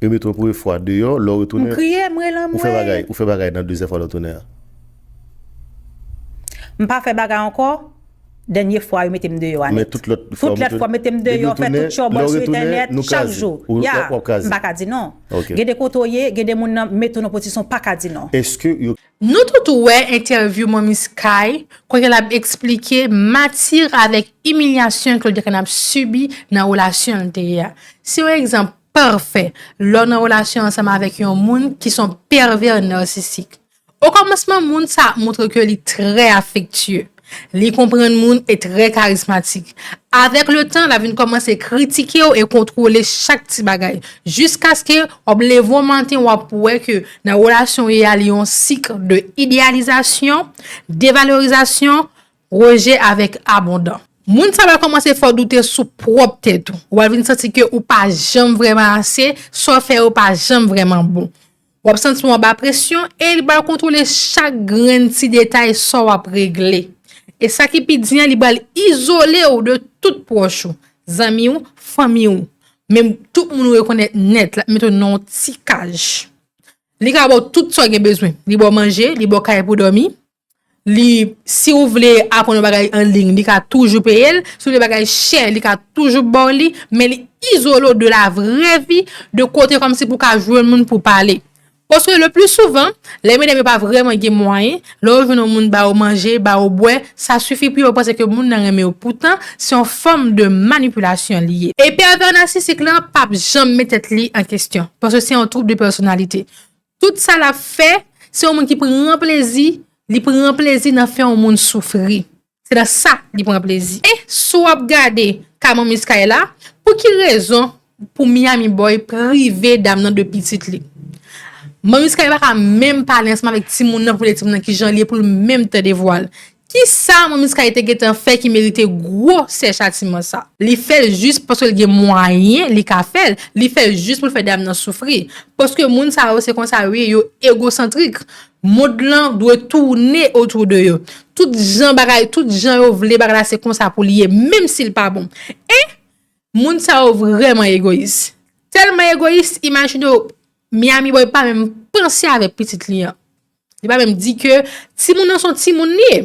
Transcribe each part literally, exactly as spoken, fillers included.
Yo mete w premye fwa deyò, lè w retounen, kriye, m rele anmwe. Ou fè bagay, ou fè bagay nan dezyèm fwa lè w tounen an. M pa fè bagay ankò. Dènye fwa yo mete m deyò a nèt. Tout lòt fwa mete m deyò, fè tout chòbòl sou entènèt chak jou. Ya, m pa ka di non. Gen de kote w ye, gen de moun nan mete w nan pozisyon pa ka di non. Èske yo Nou tout wè entèvyou Manmi Sky kote l ap eksplike mati avèk imilyasyon ke l te konn ap sibi nan relasyon l te ye a. Se yon egzanp pafè lè w nan relasyon ansanm avèk yon moun ki se yon pèvè nasisik. Okòmansman, moun sa ap montre ke li trè afektye. Li konprann moun e trè karizmatik. Avèk letan, l ap vin kòmanse kritike w e kontwole chak ti bagay. Jiskaske w ap leve yon maten, w ap wè ke nan relasyon w ye a, li yon sik de ideyalizasyon, devalorizasyon, rejè avèk abondan. Moun sa va kòmanse fè w doute sou pwòp tèt ou. W ap vin santi ke ou pa janm vrèman ase, sa w fè yo pa janm vrèman bon. W ap santi w anba presyon e li pral kontwole chak grenn ti detay sa w ap regle. E sa ki pi di an, li pral izole w de tout pwòch ou, zanmi w, fanmi w. Menm tout moun ou rekonèt nèt, l ap mete w nan yon ti kaj. Li ka ba w tout sa w gen bezwen. Li ba w manje, li ba w kay pou w dòmi. Li, si w vle aprann yon bagay an liy, li ka toujou peye l. Si w vle bagay chè, li ka toujou ba w li. Men li izole w de la vrè vi, de kote kòmsi pou w ka jwenn moun pou pale. Paske le pli souvan, lè medam yo pa vrèman gen mwayen, lè yo jwenn yon moun ba yo manje, ba yo bwè, sa sifi pou yo panse ke moun nan renmen yo. Poutan, se yon fòm de manipilasyon li ye. E pèvè nasisik lan p ap janm met tèt li an kesyon, paske se yon twoub de pèsonalite. Tout sa l ap fè, se yon moun ki pran plezi, li pran plezi nan fè yon moun soufri. Se nan sa li pran plezi. E si w ap gade ka Manmi Sky la, pou ki rezon pou Miami Boy prive dam nan de pitit li? Manmi Sky pa ka menm pale ansanm avèk timoun nan pou di timoun nan kijan li ye pou l menm tande vwa l. Kisa Manmi Sky te gentan fè ki merite gwo sè chatiman sa? Li fè l jis paske l gen mwayen li ka fè l. Li fè l jis pou l fè dam nan soufri. Paske moun sa yo se konsa yo ye, yo egosantrik. Mond lan dwe tounen otou de yo. Tout jan bagay, tout jan yo vle bagay la se konsa pou li ye, menm si l pa bon. E moun sa yo vrèman egoyis. Tèlman egoyis, imajine w, Miami Boy pa menm panse avèk pitit li an. Li pa menm di ke timoun nan se yon timoun li ye.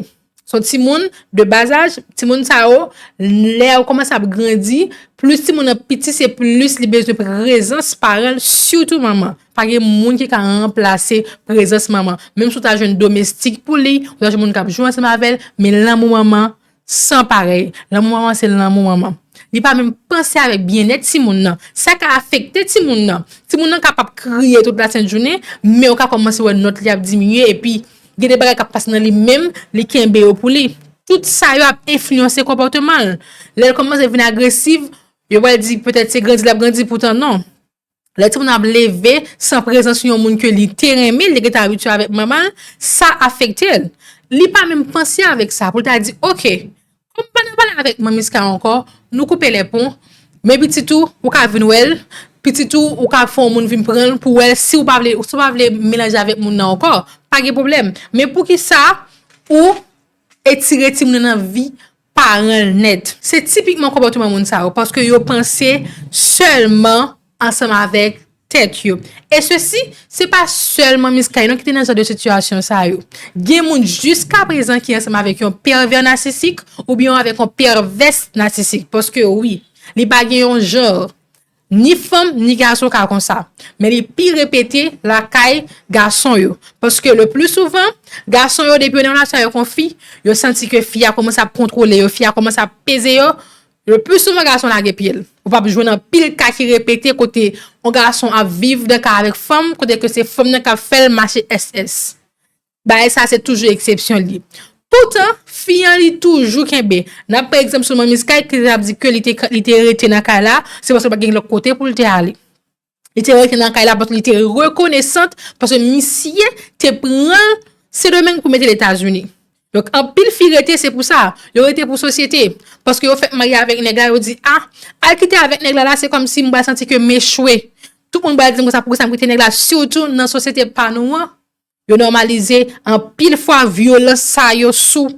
Se yon timoun de bas âge, timoun sa yo, lè yo kòmanse ap grandi, plis timoun nan piti, se plis li bezwen prezans paran l, sitou manman. Pa gen moun ki ka ranplase prezans manman. Menm si w ta jwenn domestik pou li, ou ta jwenn moun k ap jwe ansanm avè l, men lanmou manman san parèy. Lanmou manman se lanmou manman. Li pa menm panse avèk byennèt timoun nan. Sa ka afekte timoun nan. Timoun nan kapab kriye tout lasent jounen, men ou ka kòmanse wè nòt li ap diminye, epi gen de bagay k ap pase nan li menm, li kenbe yo pou li. Tout sa yo ap enfliyanse konpòteman l. Lè l kòmanse vin agresiv, yo pral di petèt se grandi l ap grandi, poutan non. Lè timoun nan ap leve san prezans yon moun ke li te renmen, li te gentan abitye avèk manman l, sa afekte l. Li pa menm panse avèk sa pou l ta di, oke, kòm m pa nan pale avèk Manmi Sky ankò, nou koupe lè pon, men pitit ou, ou ka vin wè l, pitit ou, ou ka fè yon moun vin pran l pou wè l, si w pa vle, si w pa vle melanje avèk moun nan ankò, pa gen pwoblèm. Men poukisa ou etire timoun nan nan vi paran l nèt? Se tipikman konpòteman moun sa yo, paske yo panse sèlman ansanm avèk tèt yo. E sesi, se pa sèl Manmi Sky non ki te nan jan de sitiyasyon sa yo. Gen moun jiskaprezan ki ansanm avèk yon pèvè nasisik oubyen avèk yon pèvès nasisik. Paske wi, li pa gen yon jan. Ni fanm, ni gason ka konsa. Men li pi repete lakay gason yo. Paske le pli souvan, gason yo, depi yo nan relasyon avèk yon fi, yo santi ke fi a kòmanse ap kontwole yo, fi a kòmanse ap peze yo, le pli souvan gason lage pye l. Ou p ap jwenn anpil ka ki repete kote yon gason ap viv nan kay avèk fanm, kote ke se fanm nan k ap fè l mache S S. Bagay sa se toujou eksepsyon li. Poutan, fi an li toujou kenbe. N ap pran egzanp sou Manmi Sky ki te ap di ke li te, li te rete nan kay la, se paske pa gen lòt kote pou l te ale. Li te rete nan kay la paske li te rekonesant, paske misye te pran l Sendomeng pou mete l Etazini. Donk, anpil fi rete, se pou sa. Yo rete pou sosyete. Paske yo fèk marye avèk nèg la, yo di, a, al kite avèk nèg la, la, se kòmsi m pral santi ke m echwe. Tout moun pral di m konsa, poukisa m kite nèg la, sitou nan sosyete pa nou an, yo nòmalize anpil fwa vyolans sa yo sou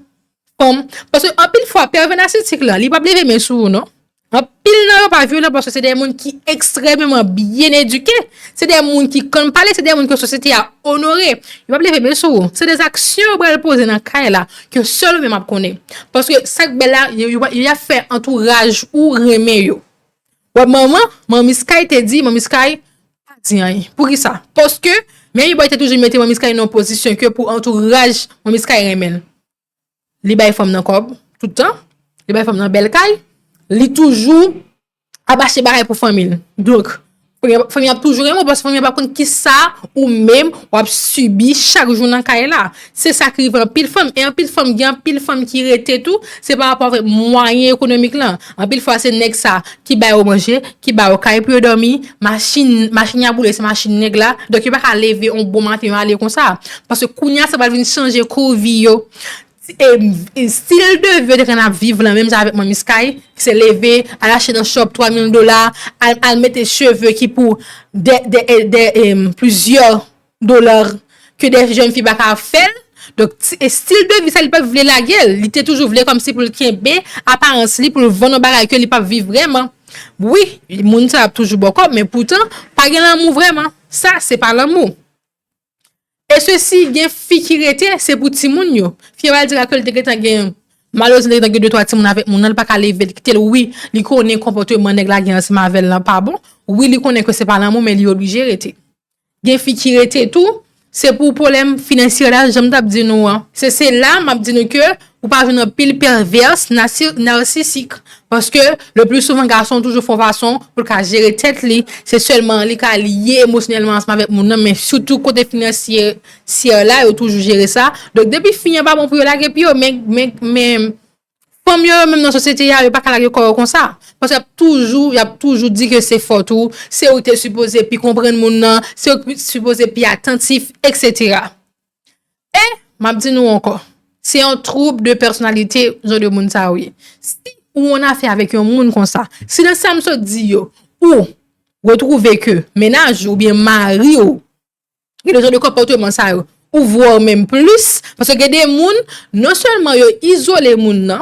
fanm. Paske anpil fwa, pèvè nasisik la, li p ap leve men sou ou, non. Anpil nan yo pa vyolan paske se de moun ki ekstrèmeman byen edike, se de moun ki konn pale, se de moun ke sosyete a onore. Yo p ap leve men sou ou. Se de aksyon yo pral poze nan kay la ke sèl ou menm ap konnen. Paske sa k bèl la, yo, yo, yo ap fè antouraj ou renmen yo. Wè manman, manmi Sky te di, manmi Sky, pa di anyen. Poukisa? Paske, men Boy te toujou mete manmi Sky nan yon pozisyon ke pou antouraj manmi Sky renmen l. Li bay fanm nan kòb, tout tan. Li bay fanm nan bèl kay. Li toujou ap achte bagay pou fanmi l. Donk, fanmi ap toujou renmen w, paske fanmi an pa konn kisa ou menm w ap sibi chak jou nan kay la. Se sa k rive anpil fanm. E anpil fanm, gen anpil fanm ki rete tou, se pa rapò avèk mwayen ekonomik lan. Anpil fwa, se nèg sa ki ba yo manje, ki ba yo kay pou yo dòmi, machin, machin y ap woule, se machin nèg la. Donk, yo pa ka leve yon bon maten, yo ale konsa. Paske kounye a, sa pral vin chanje kou vi yo. E, e stil de vi yo te konn ap viv lan, menm jan avèk manmi Sky, ki se leve, al achte nan shop twa mil dola, al, al mete cheve ki pou de, de, de, de, em, plizyè dola ke de jèn fi pa ka fè l. Donk, ti- e stil de vi sa, li pa vle lage l. Li te toujou vle kòmsi pou l kenbe aparans li, pou l vann yon bagay ke li p ap viv vrèman. Wi, moun sa ap toujou ba w kòb, men poutan, pa gen lanmou vrèman. Sa, se pa lanmou. E sesi, gen fi ki rete, se pou timoun yo. Fi a pral di la ke l te gentan gen, malerezman, te gentan gen de twa timoun avèk moun nan, li pa ka leve l, kite l, wi, li konnen konpòteman nèg la gen ansanm avè l lan pa bon. Wi, li konnen ke se pa lanmou, men li oblije rete. Gen fi ki rete tou, se pou pwoblèm finansyè la, jan m t ap di nou an. Se, se la m ap di nou ke ou pa jwenn anpil pèvès nasi- narsisik. Paske, le pli souvan, gason toujou fè yon fason pou l ka jere tèt li. Se sèlman li ka lye emosyonèlman ansanm avèk moun nan, men sitou kote finansyè la, yo toujou jere sa. Donk, depi fi an pa bon pou yo lage pye yo, men, men, men fanm yo, yo menm nan sosyete a, yo pa ka lage kò yo konsa. Paske y ap toujou, y ap toujou di ke se fòt ou, se ou ki te sipoze pi konprann moun nan, se ou ki sipoze pi atantif, etsetera. E, m ap di nou ankò, se yon twoub de pèsonalite, jan de moun sa yo ye. Si ou an afè avèk yon moun konsa, si nan sa m sot di yo, ou retwouve ke mennaj ou oubyen mari w gen de jan de konpòteman sa yo, ou vwè w menm plis, paske gen de moun, non sèlman yo izole moun nan,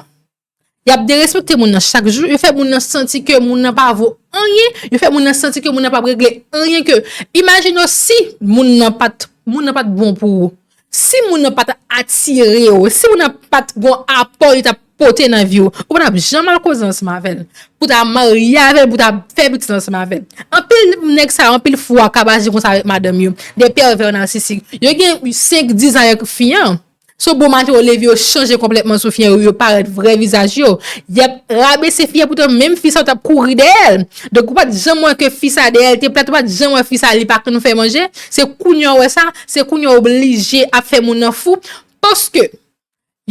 y ap derespekte moun nan chak jou, yo fè moun nan santi ke moun nan pa vo anyen, yo fè moun nan santi ke moun nan p ap regle anyen ke, imajine w si moun nan pa t, moun nan pa t bon pou ou. Si moun nan pa t atire w, si moun nan pa t gon apò li t ap pote nan vi w, ou pa t ap janm al koze ansanm avè l. Pou ta marye avè l, pou ta fè pitit ansanm avè l. Anpil nèg sa yo, anpil fwa, k ap aji konsa avèk madanm yo. De pèvè narsisik. Yo gen senk, diz an avèk fi an. Se yon bon maten, yo leve, yo chanje konplètman sou fi an, yo, yo parèt vrè vizaj yo. Y ap rabese fi an, poutan menm fi sa yo t ap kouri dèyè l. Donk, ou pa t janm wè ke fi sa dèyè l te plèt, ou pa t janm wè fi sa li pa konn fè manje. Se kounye a w wè sa, se kounye a w oblije ap fè moun nan fou. Paske,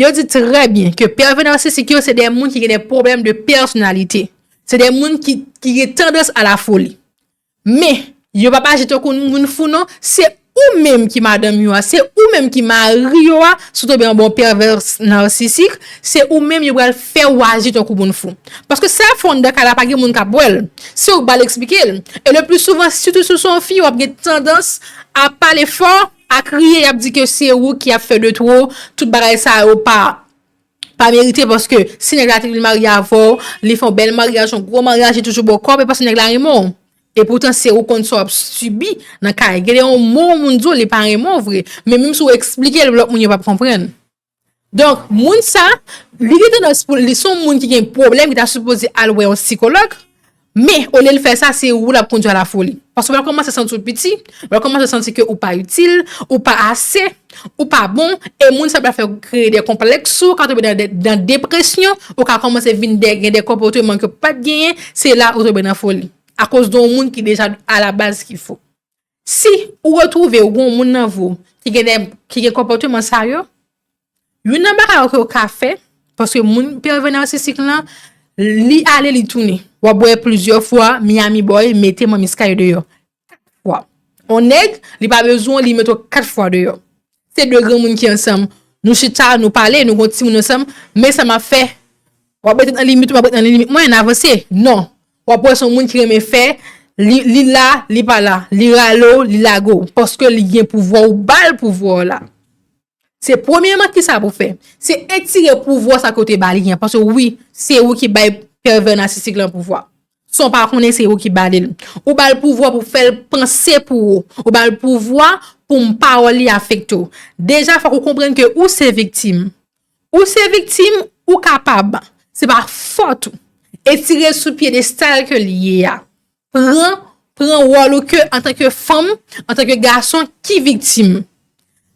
yo di trè byen ke pèvè narsisik yo, se de moun ki gen de pwoblèm de pèsonalite. Se de moun ki, ki gen tandans a la foli. Men, yo p ap aji tankou moun fou non, se ou menm ki madanm yo a, se ou menm ki mari yo a, si w tonbe anba yon pèvè narsisik, se ou menm yo pral fè w aji tankou moun fou. Paske sa y ap fè w anndan kay la pa gen moun k ap wè l. Se ou k ba l eksplike l. E le pli souvan, sitou si w se yon fi, w ap gen tandans a pale fò, a kriye, y ap di ke se ou ki ap fè de twò, tout bagay sa yo pa pa merite paske si nèg la te vin marye avè w, li fè yon bèl maryaj, yon gwo maryaj, li toujou ba w kòb, e paske nèg la renmen w. E poutan se ou konn sa w ap sibi nan kay. Gen de yon mo moun di w, li pa renmen w vre. Men menm si w eksplike l, lòt moun yo p ap konprann. Donk, moun sa, li gen tandans pou li se yon moun ki gen pwoblèm, ki ta sipoze al wè yon sikològ. Men, olye l fè sa, se ou l ap kondui a la foli. Paske w pral kòmanse santi w piti, w pral kòmanse santi ke ou pa itil, ou pa ase, ou pa bon, e moun sa pral fè w kreye de konplèks, ou ka tonbe nan de, nan depresyon, ou ka kòmanse vin de, gen de konpòteman ke w pa t genyen, se la ou tonbe nan foli. Akoz de yon moun ki deja alabaz ki fou. Si ou retwouve w gen yon moun nan vi w ki gen de, ki gen konpòteman sa yo, youn nan bagay yo ke w ka fè, paske moun pèvè narsisik lan, li ale, li tounen. W ap wè plizyè fwa, Miami Boy mete manmi Sky deyò. Kat fwa. On nèg, li pa bezwen w, li mete w kat fwa deyò. Se de granmoun ki ansanm. Nou chita, nou pale, nou gon timoun ansanm, men sa m ap fè. W ap rete nan limit, w ap rete nan limit mwen, n avanse. Non. W ap wè se yon moun ki renmen fè, li, li la, li pa la, li rale w, li lage w. Paske li gen pouvwa, ou ba l pouvwa w la. Se premyèman ki sa pou fè. Se etire pouvwa sa ke w te ba li an. Paske wi, se ou ki bay pèvè nasisik lan pouvwa. San w pa konnen se ou ki ba li l. Ou ba l pouvwa pou fè l panse pou ou. Ou ba l pouvwa pou m pawòl li afekte w. Deja, fòk ou konprann ke ou se viktim. Ou se viktim, ou kapab. Se pa fòt ou. Etire l sou pyedestal ke li ye a. Pran, pran wòl ou ke antanke fanm, antanke gason ki viktim.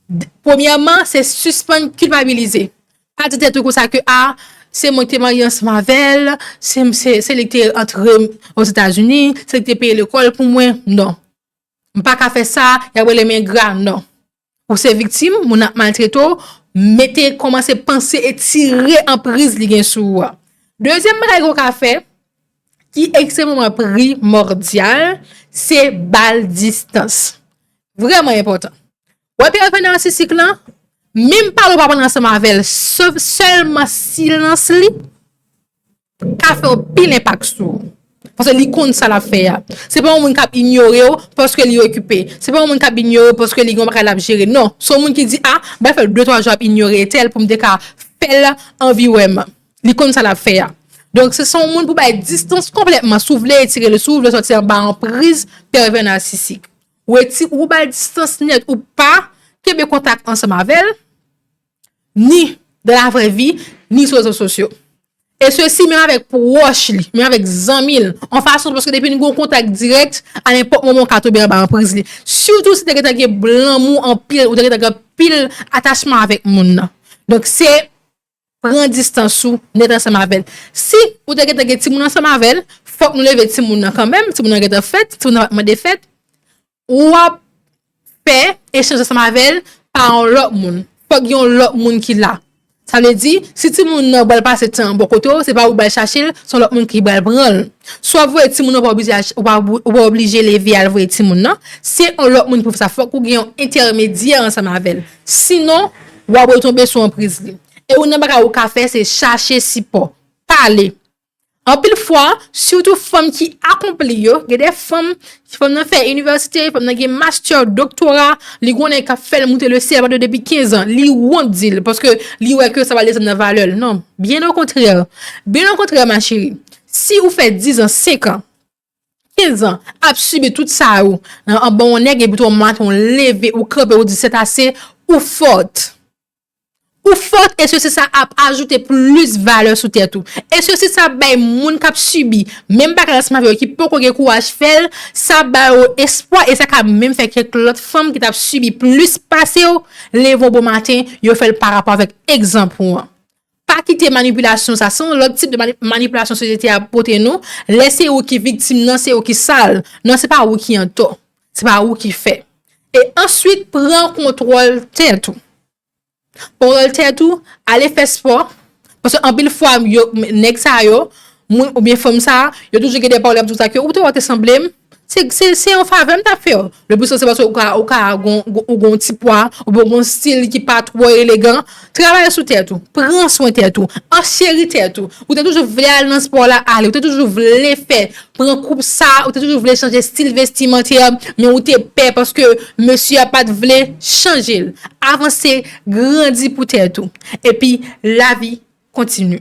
D- Premyèman, se sispann kilpabilize. Pa di tèt ou konsa ke, a, se mwen ki te marye ansanm avè l, se, se, se li ki te antre m Ozetazini, se li ki te peye lekòl pou mwen. Non. M pa ka fè sa, y ap rele m engra, non. Ou se viktim, moun ap maltrete w, mete, kòmanse panse etire anpriz li gen sou ou a. Dezyèm bagay ke w ka fè, ki ekstrèmeman primòdyal, se ba l distans. Vrèman enpòtan. Wè pèvè nasisik lan, menm pale w pa pale ansanm avè l, sèlman silans li ka fè yon pil enpak sou ou. Paske li konn sa l ap fè a. Se pa yon moun k ap inyore w paske li okipe. Se pa yon moun k ap inyore w paske li gen yon bagay l ap jere. Non, se yon moun ki di, a, bay fè de twa jou ap inyore entèl pou m te ka fè l anvi wè m. Li konn sa l ap fè a. Donk, se, se yon moun pou bay distans konplètman. Si w vle etire l, si w vle sòti anba anpriz pèvè nasisik. Ou eti-, ou ba l distans nèt, ou pa kenbe kontak ansanm avè l, ni dans la vraie vie, ni sou rezo sosyo. E sesi menm avèk pwòch li, menm avèk zanmi l, an fason, paske depi n gen yon kontak dirèk, a nenpòt moman w ka tonbe anba anpriz li. Sitou si w te gentan gen lanmou anpil, ou te gentan gen anpil atachman avèk moun nan. Donk, se pran distans ou nèt ansanm avè l. Si ou te gentan gen timoun ansanm avè l, fòk nou leve timoun nan kanmenm, timoun nan gentan fèt, timoun nan pa t mande fèt, w ap fè echanj ansanm avè l pa yon lòt moun. Fòk gen yon lòt moun ki la. Sa vle di, si timoun nan pral pase tan bò kote w, se pa ou pral chache l, se yon lòt moun ki pral pran l. Si w ap voye timoun nan, ou pa oblije ach-, ou pa, ou pa oblije leve al voye timoun nan. Se yon lòt moun ki pou fè sa. Fòk ou gen yon entèmedyè ansanm avè l. Sinon, w ap retonbe sou anpriz li. E youn nan bagay ou ka fè, se chache sipò. Pale. Anpil fwa, sitou fanm ki akonpli yo, gen de fanm, fanm nan fè inivèsite, fanm nan gen mastè, doktora, li gen yon nèg k ap fè l moute lesyèl depi kenz an, li wont di l, paske li wè ke sa va desann nan valè l. Non, byen okontrè. Byen okontrè, ma chérie. Si ou fè diz an, senk an, kenz an, ap sibi tout sa yo, nan, anba yon nèg, epi tou, yon maten, ou leve, ou kanpe, ou di, c'est assez, ou fòt. Ou fòt, e sesi sa ap ajoute plis valè sou tèt ou. E sesi sa ap bay moun k ap sibi menm bagay ansanm avè w ki poko gen kouraj fè l, sa ap ba yo espwa, e sa ka menm fè kèk lòt fanm ki t ap sibi plis pase w, leve yon bon maten, yo fè l pa rapò avèk egzanp ou an. Pa kite manipilasyon sa, se yon lòt tip de mani-, manipilasyon sosyete a pote nou. Lè se ou ki viktim nan, se ou ki sal. Non, se pa ou ki antò. Se pa ou ki fè. E answit, pran kontwòl tèt ou. Pran kontwòl tèt ou, ale fè spò. Paske anpil fwa, yo, nèg sa yo, moun oubyen fanm sa, yo toujou gen de pawòl y ap di w sa ke ou te wè w te sanble m. Se, se, se yon favè m t ap fè w. Leplisouvan se paske ou ka, ou ka gon, gon, ou gon ti pwa, oubyen ou gon stil ki pa twò elegan. Travay sou tèt ou. Pran swen tèt ou. Ancheri tèt ou. Ou te toujou vle al nan spò la, ale. Ou te toujou vle fè, pran koup sa, ou te toujou vle chanje stil vestimantè, men ou te pè paske mesye a pa t vle chanje l. Avanse, grandi pou tèt ou. Epi, lavi kontinye.